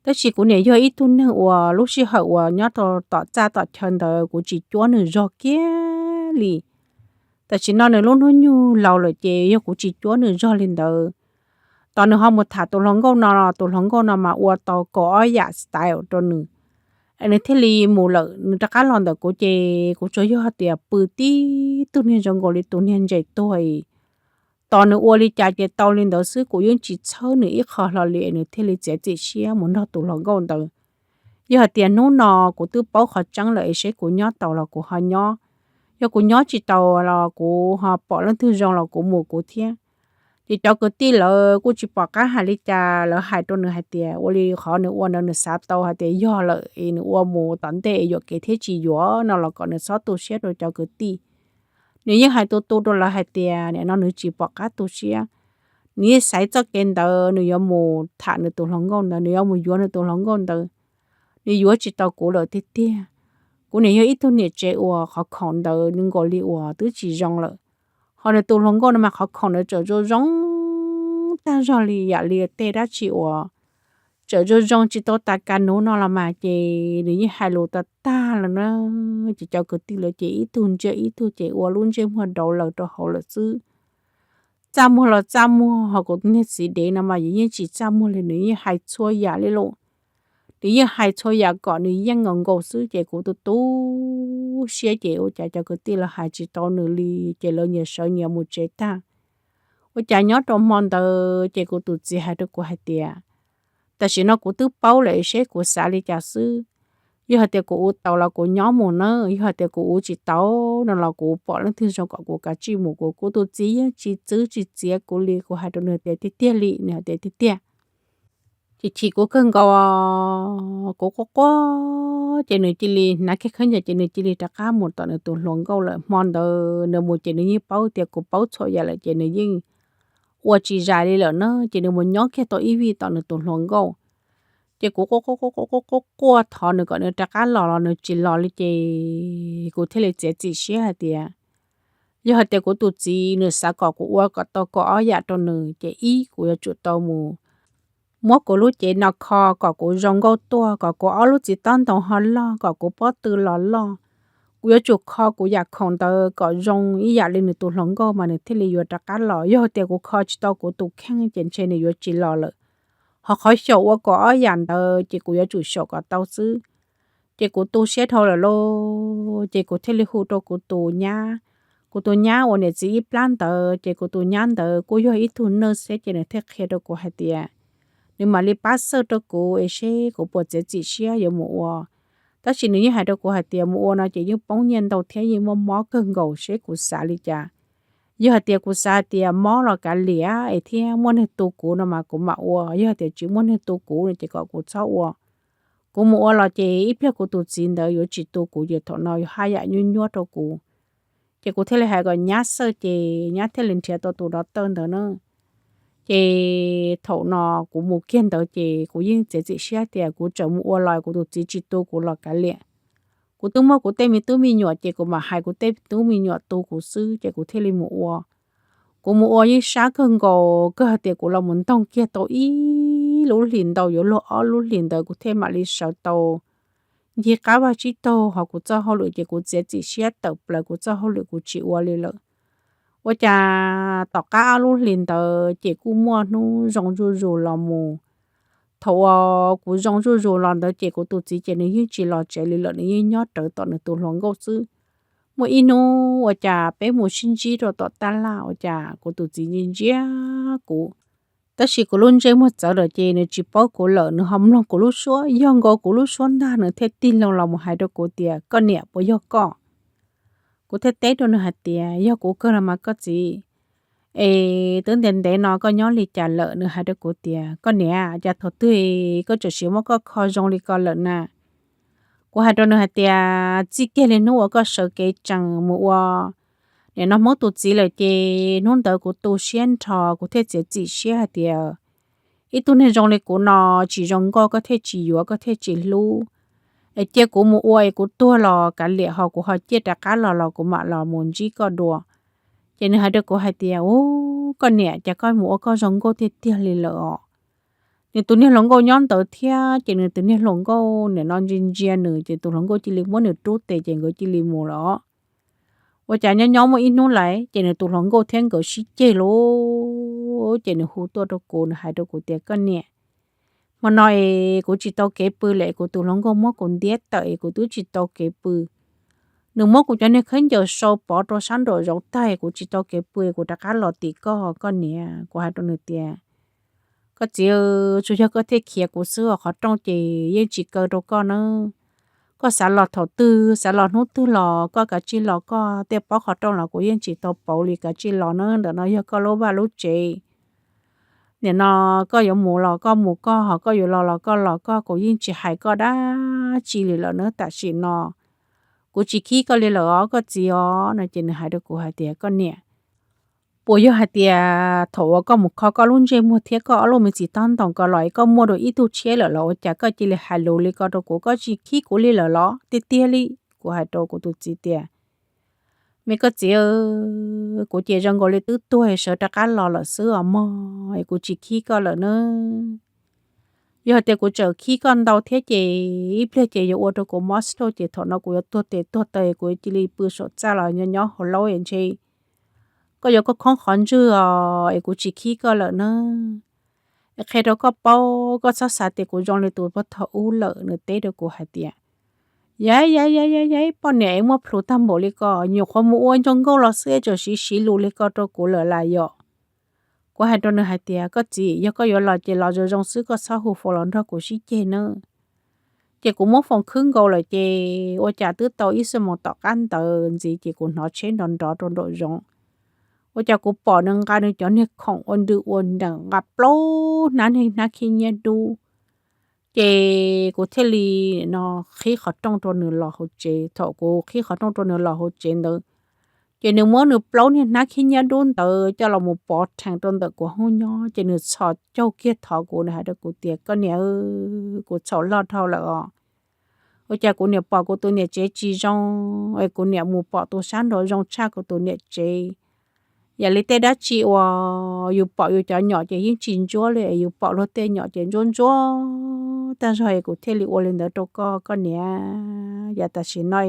Tab sis kuv niam yog ib tug neeg uas lub sij hawm uas nyob rau tom txaj tom chaw ntawd kuv tsis cuab nws zog kiag li. Tam sim no nws lub hnub nyoog laus lawm ces yog kuv tsis cuab nws zog li ntawd. Tos nws ho mus tham tus hluas nkauj no los tus hluas nkauj no mas ua tau kaum ob yam style rau nws, es nws thiaj li mus lawm. Nws rov qab los ntawm kuv ces kuv tsuas yog hais tias pw tib tug niag zoo nkaus li tus niag ntses tuag. Tos nws ua li cas ces tau li ntawd xwb, kuv yeej tsis txhawb nws ib qho hlo li es nws thiaj li txiav txim siab mus nrog tus hluas nkauj ntawd. Yog hais tias hnub no kuv twb paub qhov tseeb lawm es seb kuv nyob tau los kuv ho nyob, yog kuv nyob tsis tau los kuv ho pom leej twg zoo los kuv mus kuv thiab. Ces cov kwv tij lawv kuj tsis pom qab hais li cas, lawv hais rau nws hais tias ua li qhov nws ua ntawd nws xav tau hais tias yog lawm es nws ua mus tom ntej es yuam kev thiab tsis yuav no los kom nws txhob tu siab rau cov kwv tij. Nws yeej hais tu tu rau lawv hais tias nim no nws tsis pom qab tu siab, nws yeej xaiv txoj kev ntawd nws yuav mus tham nws tus hluas nkauj ntawd, nws yuav mus yuav nws tus hluas nkauj ntawd. Nws yuav tsis tau kuv lawm tiag tiag. Kuv nim yog ib tug niam tsev uas qhov khoom ntawd nws nkaus li uas twb tsis zoo lawm, ho nws tus hluas nkauj no mas qhov khoom ntawd tseem zoo zoo tag zog li yam li tej dab tsi uas tseem zoo zoo tsis tau tas ka nuv no los mas. Ces nws yeej hais lus tag tag lawm na, ces cov kwv tij lawv ces ib tug ntsia ib tug ces ua lub ntsej muag dauv laws rau hauv lawm xwb. Txaj muag los txaj muag, ho kuv niag txiv dev no mas yeej tsis txaj muag li, nws yeej hais txhua yam li lus. Nws yeej hais txhua yam kom nws yeej nkaus nkaus xwb, ces kuv tu tu siab ces ua cas cov kwv tij lawv hais tsis tau nws li, ces lawv nyias sawv nyias mus tsev tag. Ua cas nyob rau hmo ntawd ces kuv tus txiv hais rau kuv hais tias, tam sim no kuv twb paub lawm, seb kuv xav li cas xwb. Yog hais tias kuv ua tau los kuv nyob mus na, yog hais tias kuv ua tsis tau no los kuv pom leej twg zoo kom kuv kav tsij mus. Kuv, kuv tus txiv yeej tsis txwv tsis txiav kuv li, kuv hais rau nws tias tiag tiag li, nws hais tias tiag tiag. Ces chim kuv kawg nkaus, kuv quaj quaj, ces nws cia li hnav kiag khaub ncaws ces nws cia li rov qab mus tom nws tus hluas nkauj lawm. Hmo ntawd nws mus ces nws yeej paub tias kuv paub txhua yam lawm ces nws yeej ua tsis zais li lawm na, ces nws mus nyob kiag tau ib vij tom nws tus hluas nkauj. Ces kuv quaj quaj quaj quaj quaj quaj thov nws kom nws rov qab los los nws tsis los li, ces kuv thiaj li txiav txim siab hais tias, yog hais tias kuv tus txiv nws xav kom kuv ua kom tau kaum ob yam rau nws, ces ib, kuv yuav tsum tau mus muab kuv lub cev no kho kom kuv zoo nkauj tuaj, kom kuv ob lub txiv tob ntoo ho loj, kom kuv pob tw los loj. Kuv yuav tsum kho kuv yam khoom ntawd kom zoo ib yam li nws tus hluas nkauj mas nws thiaj li yuav rov qab los. Yog hais tias kuv kho tsis tau kuv tus kheej ces ntshe nws yuav tsis los lawm. Ho qhov xyaum ua kaum ob yam ntawd ces kuv yuav tsum xyaum kom tau xwb. Ces kuv tu siab dhau lawm lauj, ces kuv thiaj li hu rau kuv tus nyab. Kuv tus nyab uas niam txiv ib plab ntawd, ces kuv tus nyab ntawd kuj yog ib tug nurse thiab, ces nws thiaj qhia rau kuv hais tias nws mam li pab xawj rau kuv es seb kuv puas txiav txim siab yuav mus ua. Tab sis nws yeej hais rau kuv hais tias mus ua no ces yeej poob nyiaj ntau thiab yeej muaj mob kawg nkaus, seb kuv xav li cas. Yog hais tias kuv xav hais tias mob los kav liam es thiab muaj neeg tu kuv no mas kuv mam ua, yog hais tias tsis muaj neeg tu kuv no ces kom kuv txhob ua. Kuv mus ua los ces ib pliag kuv tus txiv ntawd yuav tsis tu kuv, ces thaum no yuav haj yam nyuaj nyuaj rau kuv. Ces kuv thiaj li hais kom nyab xawj, ces nyab thiaj li nrhiav tau tus doctor ntawd na. Ces thaum no kuv mus kiag ntawd ces kuv yeej txiav txim siab tias kuv tseem mus ua los kuv tus txiv tsis tu kuv los kav liam. Kuv twb muaj kuv tej me tub me nyuam ces kuv mam hais kuv tej tub me nyuam tu kuv xwb, ces kuv thiaj li mus ua. Kuv mus ua yeej sab kawg nkaus, kawg hais tias kuv los mus ntoog kiag tau ib lub hlis ntau yuav luag ob lub hlis ntawd kuv thiaj mam li sawv tau ncig qab vaj tsib taug, ho kuv txoj hauj lwm ces kuv txiav txim siab tawm plaws, kuv txoj hauj lwm kuv tsis ua li lawm. Ua cas tom qab ob lub hlis ntawd ces kuj muaj hnub zoo zuj zus los mus. Thaum uas kuv zoo zuj zus los ntawd ces kuv tus txiv ces nws yeej tsis los tsev li lawm, nws yeej nyob rawv tom nws tus hluas nkauj xwb. Muaj ib hnub ua cas peb mus sib ntsib rau tom taj laj, ua cas kuv tus txiv ntsia ntsia kuv, tab sis kuv lub ntsej muag txawv lawm ces nws tsis paub kuv lawm, nws ho mloog kuv lub suab, yog nkaus kuv lub suab ntag nws thiaj tig loo los mus hais rau kuv tias, koj niam, puas yog koj? Kuv thiaj teb rau nws hais tias, yog kuv kawg los mas koj txiv. Es twb ntev ntev no koj nyob li cas lawm? Nws hais rau kuv tias, koj niam, cas thaum twg koj tseem siv muab koj kho zoo li ko lawm na? Kuv hais rau nws hais tias, txij kiag li hnub uas koj sawv kev tsees mus ua nim no Hmoob tus txiv lawm ces hnub ntawd kuv tu siab nrho, kuv thiaj txiav txim siab hais tias ib tug neeg zoo li kuv no tsis zoo nkauj, koj thiaj tsis yuav, koj thiaj tsis hlub. Es cia kuv mus ua es kuv tuag los kav liam, ho kuv ho ciaj rov qab los los kuv mam los mus ntsib koj dua. Ces nws hais rau kuv hais tias, u, koj niam, cas koj mus ua koj zoo nkauj tiag tiag li lawm os. Nws tus niag hluas nkauj nyob ntawd thiab, ces nws tus niag hluas nkauj nim no ntsia ntsia nws, ces tus hluas nkauj cia li muab nws rub tes ces nkawd cia li mus lawm. Ua cas nyob nyob muaj ib hnub lawm ces nws tus hluas nkauj thiab nkawd sib ceg lauj, ces nws hu tuaj rau kuv, nws hais rau kuv tias, koj niam, hmo no es kuv tsis tau kev pw lawm, kuv tus hluas nkauj muab kuv ntiab tawm es kuv twb tsis tau kev pw. Nws muab kuv cov niag khaub ncaws sau pov rau sab nraum zoov tag, kuv tsis tau kev pw, kuv rov qab los tim koj, koj niam. Kuv hais rau nws tias, koj txiv, tsuas yog koj thiaj khiav kuv xwb os, qhov rooj ces yeej tsis kaw rau koj na. Koj xav los thaum twg, xav los hnub twg los koj kav tsij los, koj tej pob qhov rooj los kuv yeej tsis tau pauv li, kav tsij los na, ntawm no yog koj lub vaj lub tsev. Nim no koj yuav mus los koj mus koj, ho koj yuav los los koj los koj, kuv yeej tsis hais koj dab tsi li lawm na. Tam sim no kuv tsis khib koj li lawm os koj txiv os. No ces nws hais rau kuv hais tias, koj niam, puas yog hais tias thaum uas koj mus kho koj lub ntsej muag thiab koj ob lub me txiv tob ntoos ko los es koj muaj dua ib tug tshiab lawm los ua cas koj cia li hais lus li ko rau kuv, koj tsis khib kuv li lawm los? Tiag tiag li. Kuv hais rau kuv tus txiv tias, me koj txiv, kuv ces zoo nkaus li twb tuag sawv rov qab los lawm xwb os mog, es kuv tsis khib koj lawm na. Yog tias kuv tseem khib koj ntau thiab ces ib pliag ces yuav ua rau kuv mob stroke ces thaum no kuv yuav tuag tes tuag taw, kuv cia li pw saum txaj los nyob nyob hauv laub es ntshe koj yuav koj khoob qhov ntswg os, es kuv tsis khib koj lawm na. Es qhia rau koj paub, koj txhob xav tias kuv zoo li tus puag thaum ub lawm. Nws teb rau kuv hais tias, yaiv yaiv yaiv yaiv, poj niam es muaj plhus tag npaum li ko, nyuam qhuav mus ua zoo nkauj los xwb es tseem siv siv lus li ko rau kuv lawm las yom. Kuv hais rau nws hais tias, koj txiv, yog koj yuav los ces los zoo zoo xwb, koj txhob hu foos los nrog kuv sib ceg nawb. Ces kuv muab foos khwb nkaus lawm ces ua cas twb tau ib xuab moos tom qab ntawd ntxiv ces kuv hnov tsheb nrov nrov rau nraum zoov. Ua cas kuv pom nws nqa nws cov niag khoom ua ntws ua nreem nqa plaub hnab niag hnab khib nyiab dub. Ces kuv thiaj li no qhib qhov rooj rau nws los hauv tsev. Thaum kuv qhib qhov rooj rau nws los hauv tsev ntawd, ces nws muab nws plaub niag hnab khib nyiab dub ntawd coj los mus pov rhees rau ntawm kuv hoob nyob, ces nws txhos caug kiag thov kuv, nws hais rau kuv tias, koj niam, kuv txhaum loj dhau lawm os. Ua cas kuv niam pom kuv tus niam tsev tsis zoo, es kuv niam mus pom tus sab nraud zoo tshaj kuv tus niam tsev. Yam li tej dab tsi uas yus pom yus cov nyom ces yeej tsis ntsuab li, es yus pom luag tej nyom ces ntsuab ntsuab tag zog, es kuv thiaj li ua li ntawd rau koj, koj niam. Yav tam sim no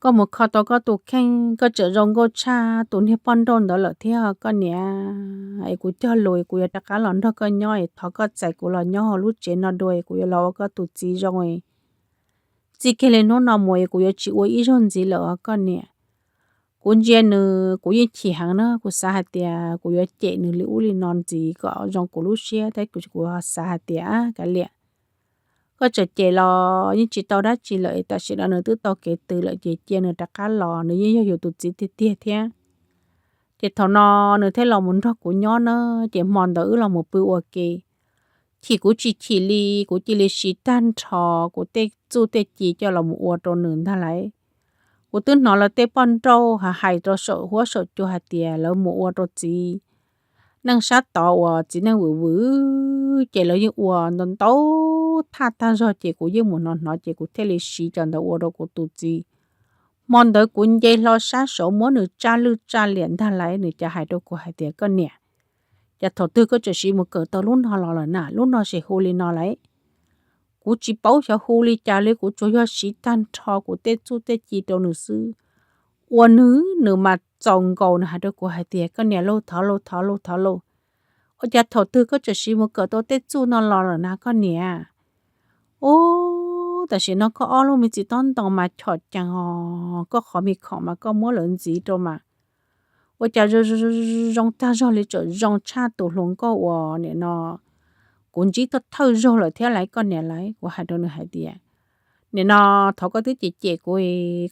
koj mus kho tau koj tus kheej, koj tseem zoo nkauj tshaj tus niag poj nrauj ntawd lawm thiab koj niam. Es kuv cog lus es kuv yuav rov qab los nrog koj nyob, es thov koj txais kuv los nyob hauv lub tsev no dua, es kuv yuav los ua koj tus txiv zoo. Txij kiag li hnub no mus es kuv yuav tsis ua ib zaug ntxiv lawm os koj niam. Kuv ntsia nws kuv yeej chim heev na, kuv xav hais tias kuv yuav cem nws li ub li no ntxiv kom zoo kuv lub siab, tab kuv xav hais tias, kav liam, koj tseem cem los yeej tsis tau dab tsi lawm, tam sim no nws twb tau kev tws lawm ces cia nws rov qab los, nws yeej yog yus tus txiv tiag tiag thiab. Ces thaum no nws thiaj los mus nrog kuv nyob na, ces hmo ntawd wb los mus pw ua ke. Chim kuv tsis chim li, kuv cia li siv tag nrho kuv tej txuj tej ci coj los mus ua rau nws ntag lauj. Kuv twb hnov lawv tej poj nrauj hais hais rau saum huab saum cua hais tias lawv mus ua rau txiv neej sab tod uas txiv neej vwm vwm, ces lawv yeej ua ntau ntau thaj tag zog, ces kuv yeej mus hnov hnov, ces kuv thiaj li siv cov ntawd ua rau kuv tus txiv. Hmo ntawd kuv nce hlo sab saud muab nws tsa lwj tsa liam ntag lauj, nws cas hais rau kuv hais tias, koj niam, cas thaum twg koj tseem siv mus kawm tau lub no los lawm na, lub no ces hu li no lauj. Kuv tsis paub xyov hu li cas li, kuv tsuas yog siv tag nrho kuv tej txuj tej ci rau nws xwb. Ua nws, nws mas txaus nkaus, nws hais rau kuv hais tias, koj niam lauj, thov lauj, thov lauj, thov lauj, ua cas thaum twg koj tseem siv mus kawm tau tej txuj no los lawm na koj niam? Ub, tam sim no koj ob lub me txiv tob ntoo mas chom cees os, koj qhov me khoom mas koj muab lawv ntxiv rau mas ua cas zoo tag zog li, tseem zoo tshaj tus hluas nkauj uas nim no kuv ntsib thawj thawj zaug lawm thiab lauj koj niam lauj. Kuv hais rau nws hais tias, nim no thov koj twb cem cem kuv,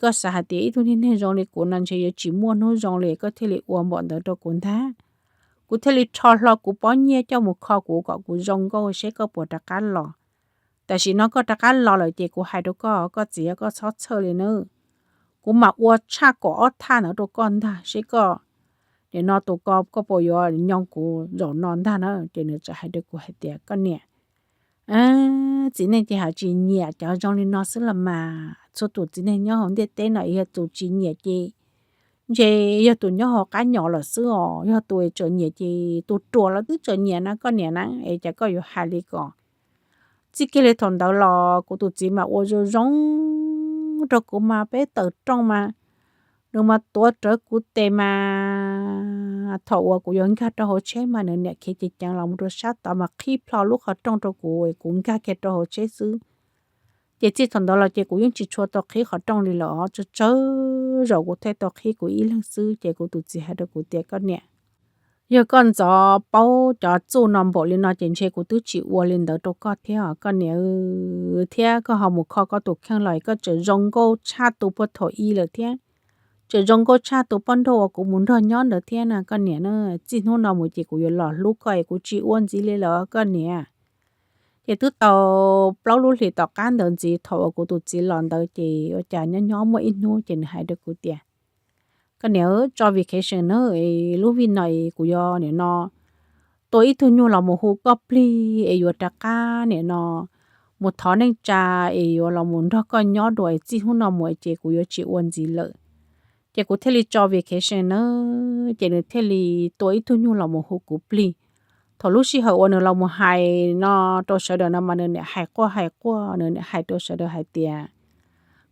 koj xav hais tias ib tug niag neeg zoo li kuv no ntshe yuav tsis muaj hnub zoo li koj thiaj li ua npaum ntawd rau kuv ntag. Kuv thiaj li rho hlo kuv pob nyiaj coj mus kho kuv kom kuv zoo nkauj seb koj puas rov qab los. Tam sim no koj rov qab los lawm ces kuv hais rau koj, koj txiv, koj txhob txhawj li nawb. Kuv mam ua tshaj kaum ob thaj ntawd rau koj ntag seb koj, nim no tus ko koj puas yuav nyob kuv zaum no ntag na. Ces nws txawm hais rau kuv hais tias, koj niam, txiv neej ces hais tsis nyiam cov zoo li no xwb los mas, txhua tus txiv neej nyob hauv ntiaj teb no yog tus tsis nyiam ces ntshe yog tus nyob hauv qab nyom lawm xwb os, yog tus tseem nyiam ces tus ruam los twb tseem nyiam na koj niam na, es cas koj yuav hais li ko? Txij kiag li thaum ntawd los kuv tus txiv mas ua zoo zoo rau kuv mas peb tawm rooj mas nws mas tuav rawv kuv tes mas, thaum uas kuv yuav nkag rau hauv tsheb mas nws niam khiav ceev ceev los mus rau sab tod mas qhib plho lub qhov rooj rau kuv, kuv nkag kiag rau hauv tsheb xwb. Ces txij thaum ntawd los ces kuv yeej tsis tshua tau qhib qhov rooj li lawm os, tsawg tsawg zaus kuv thiaj tau qhib kuv ib leeg xwb. Ces kuv tus txiv hais rau kuv tias, koj niam, yog koj ntxov paub cov txuj no npaum li no ces ntshe kuv twb tsis ua li ntawd rau koj thiab os koj niam, thiab koj ho mus kho koj tus kheej los koj tseem zoo nkauj tshaj tus puag thaum ub lawm thiab, tseem zoo nkauj tshaj tus poj nrauj uas kuv mus nrog nyob ntawd thiab na koj niam na. Txij hnub no mus ces kuv yuav los hlub koj es kuv tsis ua ntxiv li lawm koj niam. Ces twb tau plaub lub hlis tom qab ntawd ntxiv, thaum uas kuv tus txiv los ntawd ces ua cas nyob nyob muaj ib hnub ces nws hais rau kuv tias, koj niam, tso vacation na, lub vij no es kuv yuav nim no tua ib tug nyuj los mus hu koj plig es yuav rov qab nim no mus thov neej tsa es yuav los mus nrog koj nyob dua es txij hnub no mus ces kuv yuav tsis ua ntxiv lawm. Ces kuv thiaj li tso vacation na, ces nws thiaj li tua ib tug nyuj los mus hu kuv plig. Thaum lub sij hawm uas nws los mus hais no rau sawv daws no mas nws niam hais quaj hais quaj, nws niam hais rau sawv daws hais tias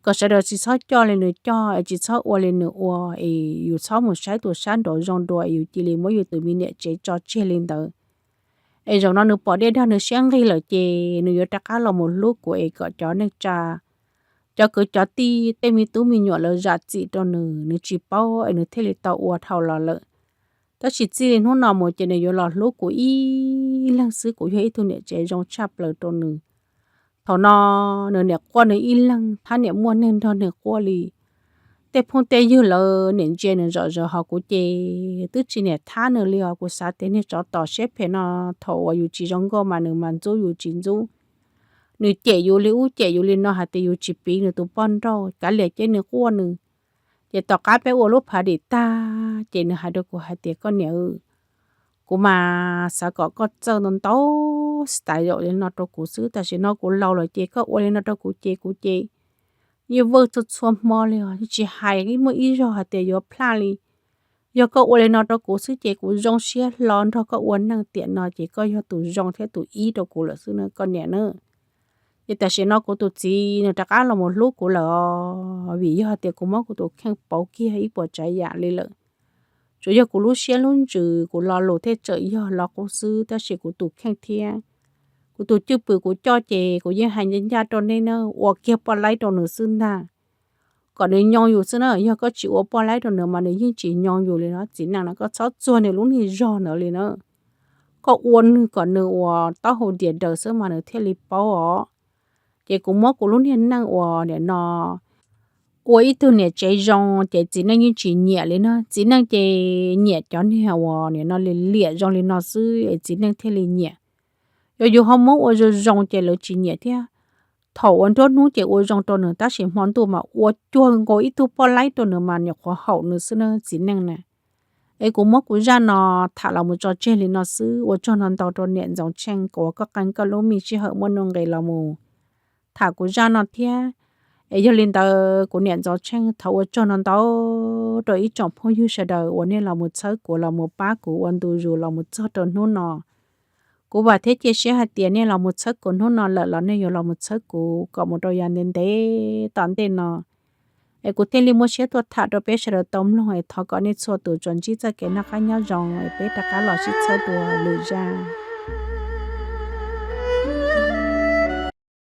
kom sawv daws tsis txhob coj li nws coj es tsis txhob ua li nws ua, es yus txhob mus saib tus sab nraud zoo dua es yus cia li muab yus tus me niam tsev tso tseg li ntawd. Es zaum no nws pom dej dag nws siab nqig lawm ces nws yuav rov qab los mus hlub kuv es kom cov neej tsa, cov kwv cov tij, tej me tub me nyuam lawv zam txim rau nws, nws tsis paub es nws thiaj li tau ua dhau los lawm. Tab sis txij li hnub no mus ces nws yuav los hlub kuv ib leeg xwb, kuv yog ib tug niam tsev zoo tshaj plaws rau nws. Thaum no nws niam quaj nws ib leeg, thab niam muaj neeg nrog nws quaj li. Tej phooj tej ywg lawv niam ntsia nws zom zaws, ho kuv ces twb tsis niam thab nws li os. Kuv xav tias niag tsov tom siab phem no, thaum uas yus tsis zoo nkauj mas nws mas ntxub yus tsis ntxub. Nws cem yus li ub cem yus li no hais tias yus tsis piv nws tus poj nrauj, kav liam cia nws quaj nws. Ces tom qab peb ua lub party tag ces nws hais rau kuv hais tias, koj niam, kuv mas xav kom koj txawj ntau ntau style zaum li no rau kuv xwb. Tam sim no kuv laus lawm ces koj ua li no rau kuv ces kuv ces yeej vwj txhua txhua hmo li os, tsis hais muaj ib zaug hais tias yuav plaj li. Yog koj ua li no rau kuv xwb ces kuv zoo siab hlo nrog koj ua neej tiam no ces koj yog tus zoo thiab tus ib rau kuv lawm xwb na koj niam na. Ces tam sim no kuv tus txiv nws rov qab los mus hlub kuv lawm os, vim yog tias kuv muab kuv tus kheej pauv kiag ib puas tsav yam li lawm. Tsuas yog kuv lub siab lub ntsws kuv lo lus thiaj tseem yog lo qub xwb, tab sis kuv tus kheej thiab kuv tus cwj pwm kuv coj ces kuv yeej hais ncaj ncaj rau nej na, ua kiag poj laib rau nws xwb ntag, kom nws nyoo yus xwb na. Yog koj tsis ua poj laib rau nws mas nws yeej tsis nyoo yus li no. Txiv neej no koj txhob txuag nws lub niag zog ntawd li na. Koj ua nws kom nws ua taub hau diam daws xwb mas nws thiaj li paub os. Ces kuv muab kuv lub niag neej uas nim no ua ib tug niam tsev zoo ces txiv neej yeej tsis nyiam li na. Txiv neej ces nyiam cov niag uas nim no li liam zoo li no xwb es txiv neej thiaj li nyiam. Yog yus ho muab ua zoo zoo ces lawv tsis nyiam thiab. Thaum uas nruab hnub ces ua zoo rau nws tab sis hmo ntuj mas ua cuag nkaus ib tug poj laib rau nws mas nyuam qhuav haum nws xwb na txiv neej na. Es kuv muab kuv zaj no tham los mus tso tseg li no xwb, ua tsaug ntau ntau rau niam Ntxoov Tsheej kom uas koj qee koj lub me sij hawm muaj nuj nqis los mus tham kuv zaj no thiab. Es yog li ntawd kuv niam Ntxoov Tsheej thov ua tsaug ntau ntau rau ib tsoom phooj ywg sawv daws uas nej los mus txhawb kuv los mus pab kuv ua ntu zus los mus txog rau hnub no. Kuv vam thiab cia siab hais tias nej los mus txhawb kuv hnub no lawm los nej yuav los mus txhawb kuv kom mus rau yav ntev ntev tom ntej no. Es kuv thiaj li muaj siab tuaj tham rau peb sawv daws tau mloog, es thov kom nej txhua tus tsuas ntsib txoj kev noj qab nyob zoo, es peb rov qab los sib txhawb dua lwm zaj.